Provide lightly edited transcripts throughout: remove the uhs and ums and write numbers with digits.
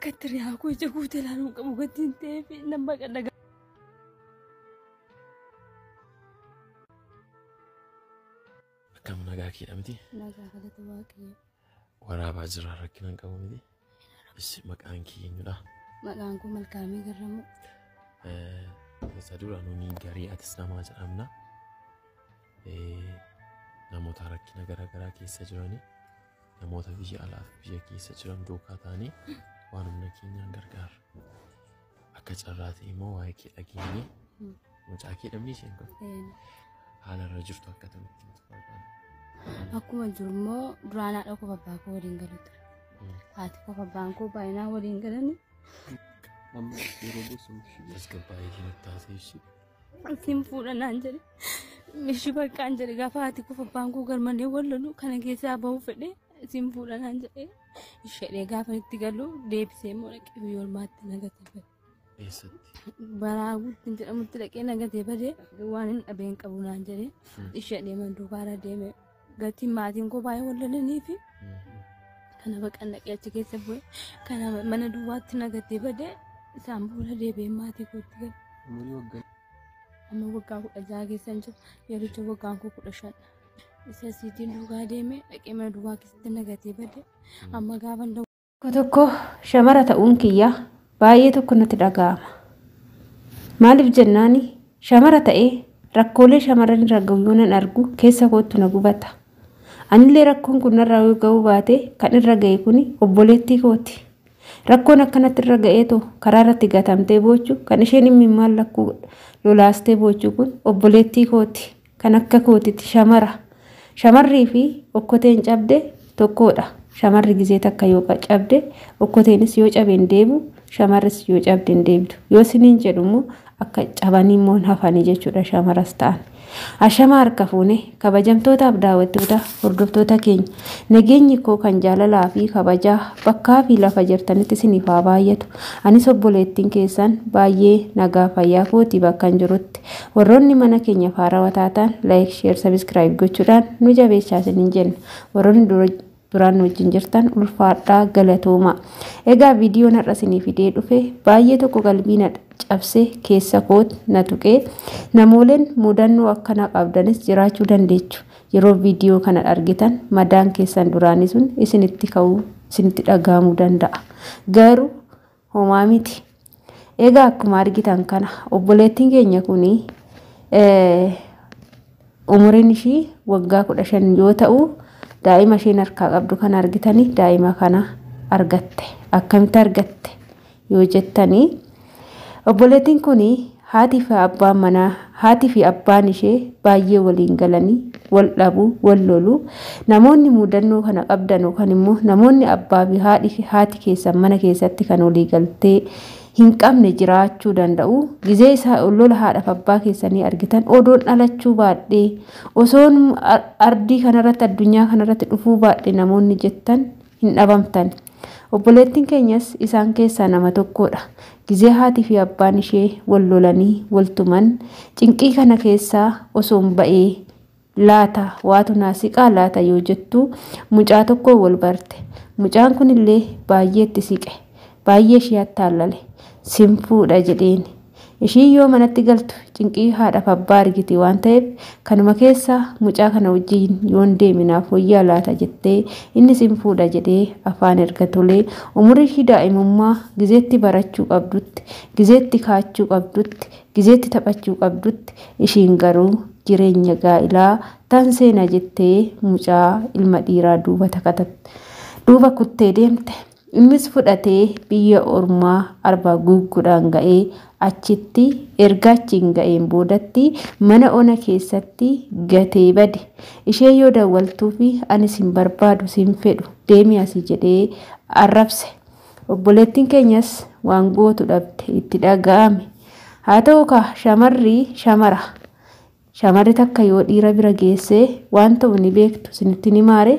Akka itti riyaa koo ija guutee ilaaluun qabu gatiin ta'eef nan baqadha. Akkam nagaa keedha miti? Nagaa galata Waaqayyoo. Waraabaa jira rakkina hin qabu miti? Maqaan kee eenyudha? Maqaan koo Malkaamii Garramuu. Isa dura nuni garee atis namaa jedhamna. Namoota rakkina garaa garaa keessa jiranii namoota biyya alaa fi biyya keessa jiran duukaa ta'anii waan humna keenyaan gargaara. Akka carraa ta'e immoo waa'ee kee dhageenye mucaa kee dhabni isheen kun haala irra jirtu akka ta'utti nuti barbaanna. Akkuma jiru immoo duraan haadha koo abbaa koo waliin galu ture. Haati koo abbaan koo baay'inaan waliin galani. Amma yeroo bosonu Tasgabbaa'ee nutti haasa'e. Siin fuudha naan jedhe. Ishii baqqaan jedhe gaafa haati koo abbaan koo garmalee wal lolu kana keessaa bahuu fedhe siin fuudha naan jedhe. Ishee gaafa itti galu deebisee immoo dhaqee biyya ormaatti nagatee bade. Eessatti? Baraa guutiin jedhamutti dhaqee nagatee bade waan hin dhabeen qabu naan jedhe. Ishee deeman duubaara deeme. Gatiin maatiin koo baay'ee wal lolanii fi kana baqan dhaqee achi keessa bu'e. Kana mana duwwaatti nagatee bade isaan booda deebi'ee maatii kootti gale. Umurii waggaa Amma waggaa 16 keessa hin jiru. Yericha waggaan koo 15. Isa siitiin duukaa deeme dhaqee mana duwwaa keessatti nagatee bade. Amma gaafa Tokko tokko shamara ta'uun kiyya baay'ee tokko natti dhaga'ama. Maaliif jennaani shamara ta'ee rakkoolee shamarran irra gahu yoo nan argu keessa kootu na gubata. Anillee rakkoon kun narra yoo ga'uu baate kan irra ga'e kuni obboleettii kooti. Rakkoon akkanatti irra ga'eetoo karaa irratti gatamtee boochu kan isheen imimmaan lakkuu lolaastee boochu kun obboleettii kooti. Kan akka kootitti shamara. Shamarrii fi okkoteen cabde tokkodha. Shamarri gizee takka yoo cabde okkoteenis yoo cabe hin deebi'u, shamarris yoo cabde hin deebitu. Yoo isiniin jedhu immoo akka cabanii immoo hin hafanii jechuudha shamaras ta'an. Ashama harka fuune kabajamtootaaf daawwattoota hordoftoota keenya nageenyi koo kan jaalalaa fi kabajaa bakkaa fi lafa jirtanitti isiniif haa baay'atu. Anis obboleettiin keessan baay'ee nagaa fayyaa kooti bakka hin jirutti. Warroonni mana keenya haarawaa taatan like, share, subscribe gochuudhaan nu jabeessaa isiniin jenna. Warroonni duraan wajjin jirtan ulfaadhaa galatooma. Egaa viidiyoon har'a isinii fidee dhufe baay'ee tokko qalbii na cabsee keessa koot na tuqee namooleen mudannoo akkanaa qabdanis jiraachuu dandeechu. Yeroo viidiyoo kana argitan madaan keessan duraanii sun isinitti ka'uu isinitti dhaga'amuu danda'a. Garuu homaa miti. Egaa akkuma argitan kana obboleettiin keenya kuni umuriin ishii waggaa 15 yoo ta'u daa'ima isheen harkaa qabdu kana argitanii daa'ima kana argatte. Akkamitti argatte yoo jettanii obboleettiin kuni haatii fi abbaan manaa haatii fi abbaan ishee baay'ee waliin galanii wal dhabuu wal loluu. Namoonni mudannoo kana qabdan yookaan immoo namoonni abbaa fi haati keessan mana keessatti kan walii galtee hin qabne jiraachuu danda'u. Gizee isaa lola haadhaaf abbaa keessanii argitan odoon dhalachuu baadhee osoon ardii kanarratti addunyaa kanarratti dhufuu baadhee namoonni jettan hin dhabamtan. Obboleettiin keenyas isaan keessaa nama tokkodha. Gizee haatii fi abbaan ishee wal lolanii wal tuman cinqii kana keessaa osoon ba'ee laata waatu naa siqaa laata yoo jettu mucaa tokko wal barte. Mucaan kunillee baay'ee itti siqe. Baay'ee ishee attaallale. Sin fuudha jedheen. Ishiin yoo manatti galtu cinqii haadhaaf abbaa argiti waan ta'eef kanuma keessaa mucaa kana wajjin yoon deeminaaf wayyaa laata jettee inni sin fuudha jedhee afaan erga tolee umurii ishii daa'imummaa gizeetti barachuu qabdutti gizeetti kaachuu qabdutti gizeetti taphachuu qabdutti ishiin garuu jireenya gaa'ilaa tan seena jettee mucaa ilma dhiiraa duuba takatatte duuba kuttee deemte. Innis fudhatee biyya ormaa arbaa guugguudhaan ga'ee achitti erga achiin ga'een boodatti mana ona keessatti gatee bade. Ishee yoo dawwaltuu fi ani sin barbaadu sin fedhu deemi asii jedhee arrabse. Obboleettiin keenyas waan gootu dhabde itti dhaga'ame. Haa ta'u kaa shamarri shamara. Shamarri takka yoo dhiira bira geessee waan ta'u ni beektu isinitti ni maare.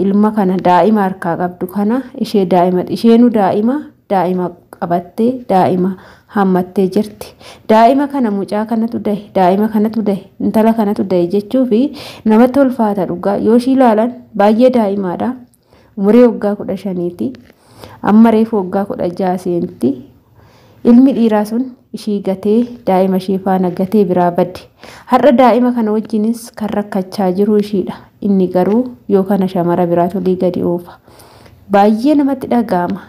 Ilma kana daa'ima harkaa qabdu kana ishee daa'ima isheenuu daa'ima daa'ima qabattee daa'ima hammattee jirti. Daa'ima kana mucaa kanatu dahe daa'ima kanatu dahe intala kanatu dahe jechuu fi namatti ulfaata dhugaa yoo ishii ilaalan baay'ee daa'imaadha. Umurii waggaa 15ti. Amma reefu waggaa 16 seenti. Ilmi dhiiraa sun ishii gatee daa'ima ishee faana gatee biraa badde. Har'a daa'ima kana wajjinis kan rakkachaa jiru ishiidha. Inni garuu yoo kana shamara biraatu olii gadi oofa. Baay'ee namatti dhaga'ama.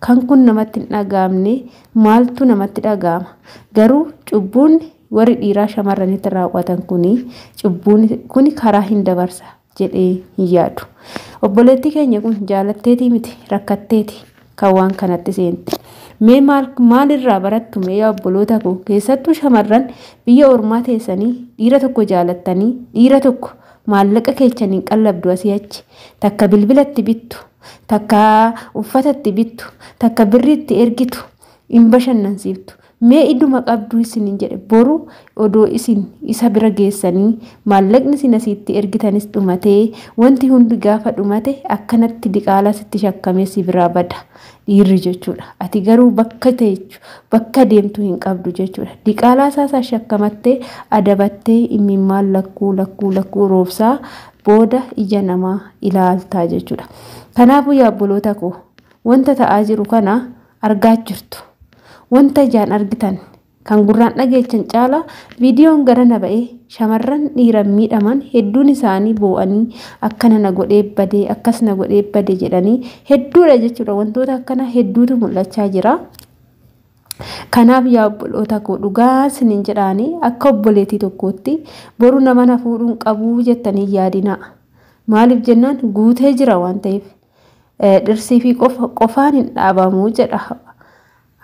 Kan kun namatti hin dhaga'amne maaltu namatti dhaga'ama? Garuu cubbuun warri dhiiraa shamarranitti raawwatan kuni cubbuun kuni karaa hin dabarsa jedhee hin yaadu. Obboleettii keenya kun jaalatteetii miti, rakkatteeti kan waan kanatti seente. Mee maalirraa barattu mee yaa obboloota koo, keessattuu shamarran biyya ormaa teessanii dhiira tokko jaalattanii dhiira tokko maallaqa keechaniin qallabdu asii achi, takka bilbilatti bittu, takka uffatatti bittu, takka birriitti ergitu, hin bashannansiiftu. Mee iduma qabdu isiniin jedhe, boru odoo isin isa bira geessanii maallaqni isin asitti ergitanis dhumatee wanti hundi gaafa dhumate akkanatti diqaalaa sitti shakkamee si biraa bada dhiirri jechuudha. Ati garuu bakka teechu bakka deemtu hin qabdu jechuudha. Diqaalaa isaa shakkamattee adabattee imimmaan lakkuu lakkuu lakkuu roobsaa booda ija namaa ilaaltaa jechuudha. Kanaafuu yaa obboloota koo, wanta ta'aa jiru kana argaa jirtu. Wanta ijaan argitan kan gurraan dhageechan caalaa viidiyoon gara na ba'ee shamarran dhiiran miidhaman hedduun isaanii boo'anii akkana na godhee badee akkas na godhee badee jedhanii hedduudha jechuudha. Wantoota akkana hedduutu mul'achaa jira. Kanaaf yaa obboloota koo, dhugaa isiniin jedhaanii akka obboleettii tokkootti boru nama na fuudhuun qabuu jettanii yaadinaa. Maaliif jennaan guutee jira waan ta'eef dhirsii fi qofaan hin dhaabamu jedha.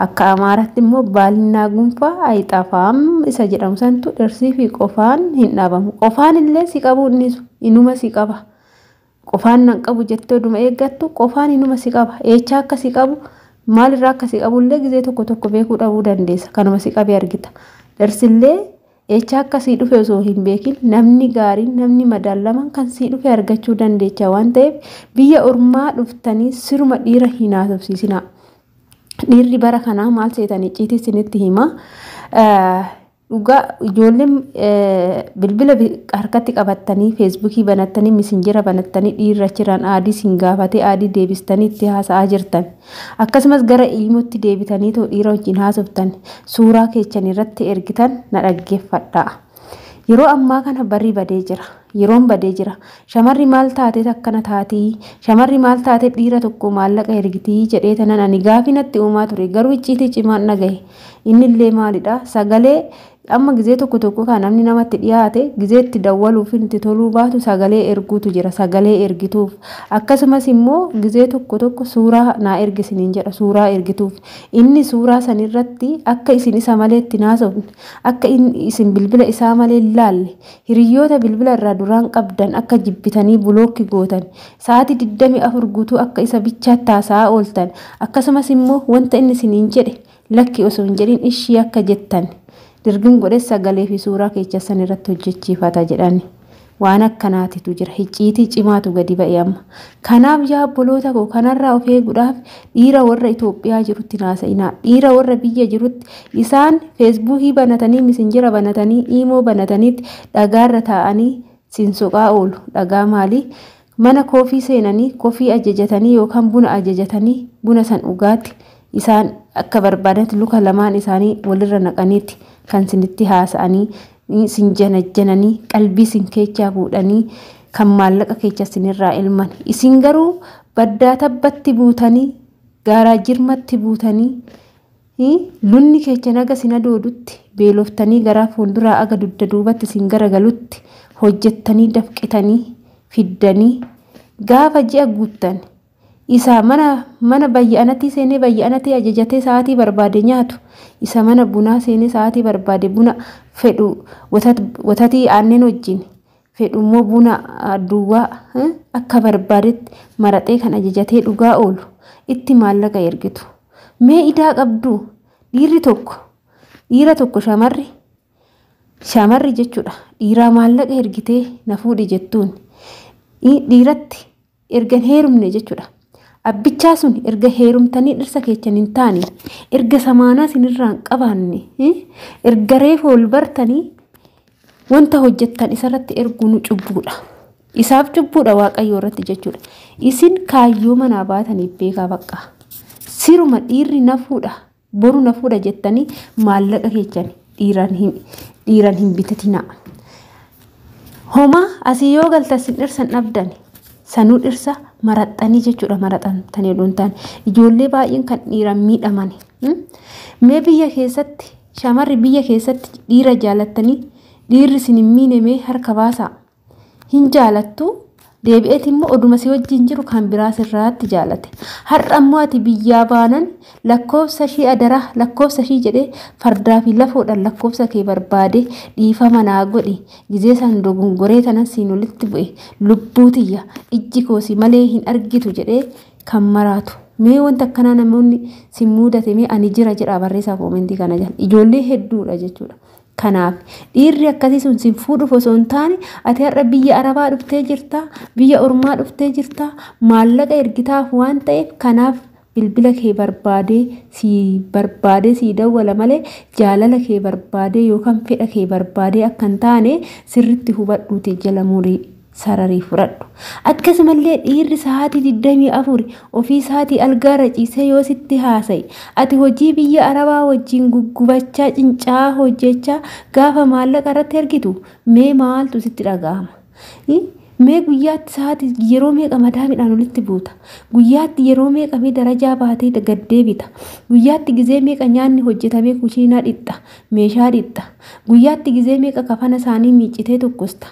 Akka Amaaraatti immoo baalinaa gunfaa ayixafaam isa jedhamu santu dhirsii fi qofaan hin dhaabamu. Qofaan illee si qabu innis inuma si qaba. Qofaan nan qabu jettee oduma eeggattu qofaan inuma si qaba. Eechaa akka si qabu maalirraa akka si qabu illee gizee tokko tokko beekuu dhabuu dandeessa. Kanuma si qabee argita. Dhirsillee eechaa akka sii dhufe osoo hin beekin namni gaariin namni madaalamaan kan sii dhufe argachuu dandeecha waan ta'eef biyya ormaa dhuftanii siruma dhiira hin haasofsiisinaa. Dhiirri bara kanaa maal seetanii icciitii isinitti hima. Dhugaa ijoolleen bilbila harkatti qabattanii feesbuukii banattanii misinjera banattanii dhiirra achirraan aadii siin gaafatee aadii deebistanii itti haasa'aa jirtan. Akkasumas gara ilmootti deebitanii too dhiira wajjin haasoftan suuraa keessan irratti ergitan na dhaggeeffadhaa. Yeroo ammaa kana barri badee jira. Yeroon badee jira. Shamarri maal taatee akkana taatii? Shamarri maal taatee dhiira tokko maallaqa ergitii jedhee tanan ani gaafii natti uumaa ture. Garuu icciitii cimaan dhagahe. Innillee maalidha? Sagalee amma gizee tokko tokko kan namni namatti dhiyaate gizee itti dawwaluuf itti toluu baatu sagalee erguutu jira. Sagalee ergituuf. Akkasumas immoo gizee tokko tokko suuraa naa ergisiniin jedha. Suuraa ergituuf. Inni suuraa sanirratti akka isin isa malee itti haasofne, akka isin bilbila isaa malee laalle, hiriyoota bilbila irraa duraan qabdan akka jibbitanii bulookki gootan, sa'aatii 24 guutuu akka isa bichaatti haasa'aa ooltan, akkasumas immoo wanta inni isiniin jedhe lakki osoo hin jedhin ishii akka jettan dirgin godhe sagalee fi suuraa keessan irratti hojjechiifata jedhani. Waan akkanaatitu jira. Icciitii cimaatu gadi ba'e amma. Kanaaf yaa obboloota koo, kanarraa of eeguudhaaf dhiira warra Itoophiyaa jirutti haasa'inaa. Dhiira warra biyya jirutti isaan feesbuukii banatanii misinjera banatanii iimoo banataniitti dhagaarra taa'anii sinsoqaa oolu. Dhagaa maalii? Mana koofii seenanii koofii ajajatanii yookaan buna ajajatanii buna san dhugaatti isaan akka barbaadanitti luka lamaan isaanii walirra naqaniitti kan sinitti haasa'anii sin janajjananii qalbii sin keechaa fuudhanii kan maallaqa keecha sinirraa ilman. Isin garuu baddaa tabbatti buutanii gaaraa jirmatti buutanii lunni keecha naga sin adoodutti beeloftanii garaa fuulduraa aga dugda duubatti sin garagalutti hojjettanii dafqitanii fiddanii gaafa ji'a guuttan isa mana bayyanatii seenee bayyanatii ajajatee sa'aatii barbaade nyaatu, isa mana bunaa seenee sa'aatii barbaade buna fedhu watatii aannan wajjin fedhu immoo buna duwwaa akka barbaadetti maraxee kan ajajatee dhugaa oolu itti maallaqa ergitu. Mee idaa qabdu dhiirri tokko dhiira tokko shamarri jechuudha dhiiraa maallaqa ergitee na fuudhi jettuun dhiiratti ergan heerumne jechuudha. Abbichaa sun erga heerumtanii dhirsa keessan hin taane, erga samaanaa isinirraa hin qabaanne, erga reefa ol bartanii wanta hojjettan isarratti erguun cubbuudha. Isaaf cubbuudha Waaqayyoo irratti jechuudha. Isin kaayyoo manaa baataniif beekaa bakka. Siruma dhiirri na fuudha boru na fuudha jettanii maallaqa keessan dhiiraan hin bitatinaa. Homaa asii yoo galtan sin dhirsan dhabdan sanuu dhirsa maraxxanii jechuudha maraxxantanii odoo hin taane ijoollee baay'een kan dhiiraan miidhaman. Mee biyya keessatti shamarri biyya keessatti dhiira jaalattanii dhiirri isin hin miine mee harka baasaa. Hin jaalattu deebi'eet immoo oduma si wajjin jiru kan biraa sirraatti jaalate. Har'a immoo ati biyyaa baanan lakkoofsa ishii adaraa lakkoofsa ishii jedhee fardaa fi lafoodhaan lakkoofsa kee barbaade dhiifama naa godhi gizee san dogongoree tanan siin olitti bu'e lubbuu tiyya ijji koosi malee hin argitu jedhee kan maraatu. Mee wanta akkanaa namoonni si mudate mee ani jira jedhaa barreessaa koomentii kana jala ijoollee hedduudha jechuudha. Kanaaf dhiirri akkasii sun sin fuudhuuf osoo hin taane ati har'a biyya Arabaa dhuftee jirta, biyya Ormaa dhuftee jirta, maallaqa ergitaaf waan ta'eef kanaaf bilbila kee barbaadee si barbaadee si dawwala malee jaalala kee barbaadee yookaan fedha kee barbaadee akka hin taane sirriitti hubadhuuti jala murii sararii fudhadhu. Akkasumallee dhiirri sa'aatii 24 ofii isaatii algaarra ciisee yoo sitti haasa'i ati hojii biyya Arabaa wajjin guggubachaa cincaa hojjechaa gaafa maallaqa irratti ergitu mee maaltu sitti dhaga'ama? Mee guyyaatti sa'aatii yeroo meeqa madaamiidhaan olitti buuta? Guyyaatti yeroo meeqa mee darajaa baatee gad deebita? Guyyaatti gizee meeqa nyaanni hojjetamee kushiinaa dhixxa? Meeshaa dhixxa? Guyyaatti gizee meeqa kafana isaanii miiccitee tokkosta?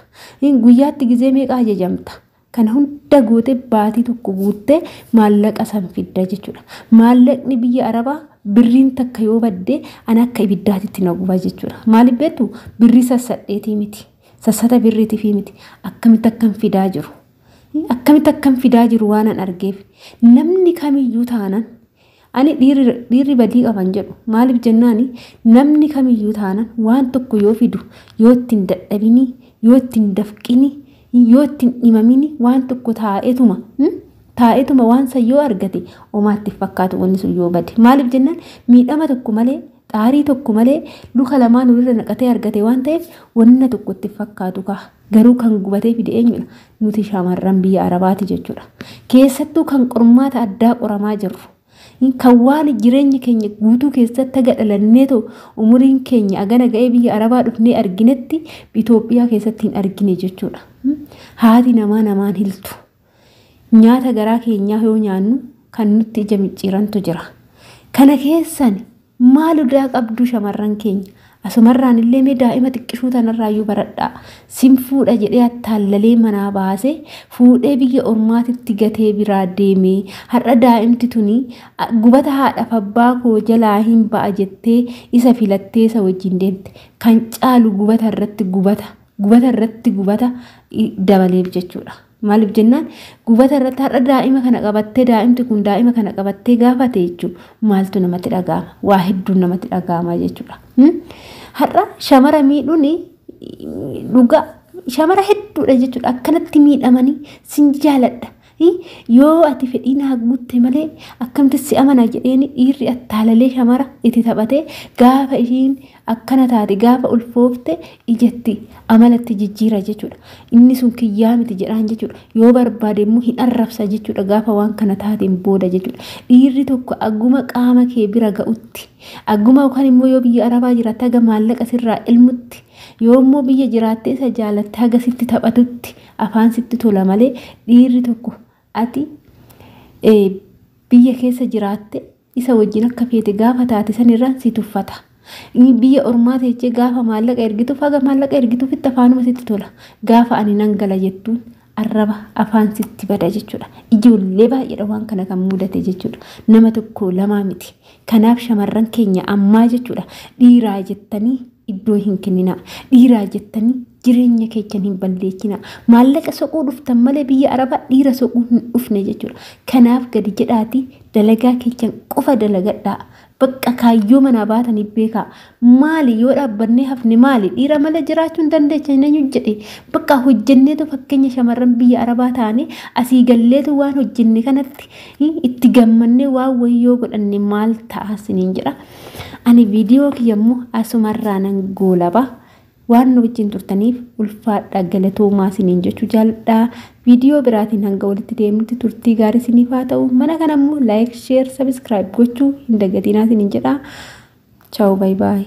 Guyyaatti gizee meeqa ajajamta? Kana hunda gootee baatii tokko guuttee maallaqa san fidda jechuudha. Maallaqni biyya Arabaa birriin takka yoo badde ana akka ibiddaatitti na guba jechuudha. Maaliif beektu birrii sassadheetii miti. Sassata birriitiif miti. Akkamitti akkam fidaa jiru? Akkamitti akkam fidaa jiru waan an argeef namni kamiyyuu taanan ani dhiirri badii qaban jedhu maaliif jennaani namni kamiyyuu taanan waan tokko yoo fidu yoo ittiin dadhabini yoo ittiin dafqini yoo ittiin dhimamini waan tokko taa'eetuma waan san yoo argate homaatti fakkaatu wanni sun yoo bade maaliif jennaan miidhama tokko malee xaarii tokko malee luka lamaan walirra naqatee argate waan ta'eef wanna tokkotti fakkaatu ka'a. Garuu kan gubatee fide eenyudha? Nuti shamarran biyya Arabaati jechuudha. Keessattuu kan qormaata addaa qoramaa jirru. Kan waan jireenya keenya guutuu keessatti haga dhalannee ta'u umuriin keenya agana ga'ee biyya Arabaa dhufnee arginetti Itoophiyaa keessatti hin argine jechuudha. Haati namaa namaan hiltu. Nyaata garaa keenyaa yoo nyaannu kan nutti ija micciirantu jira. Kana keessan maal udaa qabdu shamarran keenya? Asumarraan illee mee daa'ima xiqqishuu tanarraayyuu baradhaa. Sin fuudha jedhee attaallalee manaa baasee fuudhee biyya ormaatitti gatee biraa deemee har'a daa'imti tuni gubata haadhaaf abbaa koo jalaa hin ba'a jettee isa filattee isa wajjin deemte. Kan caalu gubata irratti gubata, gubata irratti gubata dabaleef jechuudha. Maaliif jennaan gubata irratti har'a daa'ima kana qabattee daa'imti kun daa'ima kana qabattee gaafate jechuudha. Maaltu namatti dhaga'ama? Waa hedduun namatti dhaga'ama jechuudha. Har'a shamara miidhuun dhugaa shamara hedduudha jechuudha. Akkanatti miidhamanii sin jaaladha. Yoo ati fedhii naa guutte malee akkamitti si amana jedheen dhiirri attaalalee shamara itti taphatee gaafa ishiin akkana taate gaafa ulfoofte ijatti amalatti jijjiira jechuudha. Inni sun kiyyaa miti jedhaan jechuudha. Yoo barbaade immoo hin arrabsa jechuudha gaafa waan kana taateen booda jechuudha. Dhiirri tokko agguma qaama kee bira ga'utti agguma yookaan immoo yoo biyya Arabaa jiraatte haga maallaqa sirraa ilmutti yoo immoo biyya jiraatte isa jaalatte haga sitti taphatutti afaan sitti tola malee dhiirri tokko ati biyya keessa jiraatte isa wajjin akka feete gaafa taate sanirraan si tuffata. Biyya ormaa teechee gaafa maallaqa ergituuf haga maallaqa ergituufitti afaanuma sitti tola. Gaafa ani nan gala jettuun arraba afaan sitti bada jechuudha. Ijoollee baay'eedha waan kana kan mudate jechuudha. Nama tokko lamaa miti. Kanaaf shamarran keenya ammaa jechuudha. Dhiiraa jettanii iddoo hin kenninaa. Dhiiraa jettanii jireenya keessan hin balleessinaa. Maallaqa soquu dhuftan malee biyya Arabaa dhiira soquu hin dhufne jechuudha. Kanaaf gadi jedhaatii dalagaa keessan qofa dalagadhaa. Bakka kaayyoo manaa baatanii beekaa. Maali yoo dhaabbannee hafne maali dhiira malee jiraachuu hin dandeenya eenyu jedhe bakka hojjenneetu fakkeenya shamarran biyya Arabaa taane asii galleetu waan hojjenne kanatti itti gammannee waan wayyoo godhanne maal ta'a siniin jedha. Ani viidiyoo kiyya immoo asumarraa nan goolaba. Waan nu wajjin turtaniif ulfaadha galatoomaa siniin jechuu jaalladha. Viidiyoo biraatiin hanga walitti deemnutti turtii gaarii isiniif haa ta'u. Mana kana immoo like, share, subscribe gochuu hin dagatinaa isiniin jedha. Chaawu, baay baay.